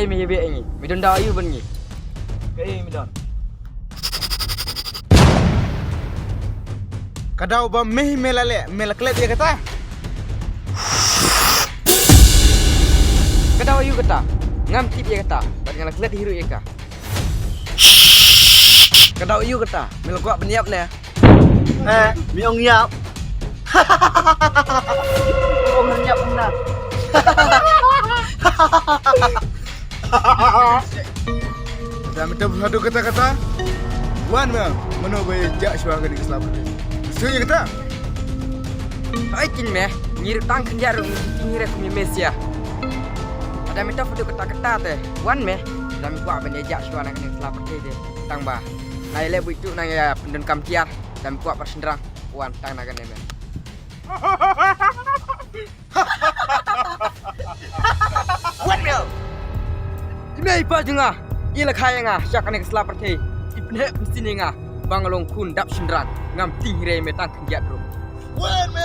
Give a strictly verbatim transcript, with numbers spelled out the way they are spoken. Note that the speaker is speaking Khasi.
Me ïa beh ïa ngi. Me don daw aïu bad ngi? Kaei me don? Ka daw ba me hi me la leh, me la klet ïa kata. Ka daw aïu kata? Ngam tip ïa kata. Bad nga la klet hi ruh ïa ka. Ka daw aïu kata? Me la kwah ban ïap ne? Eh, me ong ïap. Me ong ïap na. Da me tip haduh kata kata. Wan me, mano ba ïa jah shuwa kane ka sla pyrthei. Shu ïa kata. Ai kin me, ngi ruh tang khyndiat ruh ngi king hi re kum ïa me sia. Da me tip haduh kata kata te. Wan me, da me kwah ban ïa jah shuwa na kane ka sla pyrthei te. Tang ba nga ïa leh buit tu nang ïa pyndonkam tiar. Da me kwah pat shynrang. Wan tang na kane me. Wan me. I mei i pa jong nga i la kha ïa nga sha kane ka sla pyrthei. I pynheh pynsin ïa nga ba nga long khun dap shynrang. Ngam tieng hi re me tang khyndiat ruh. Wan me.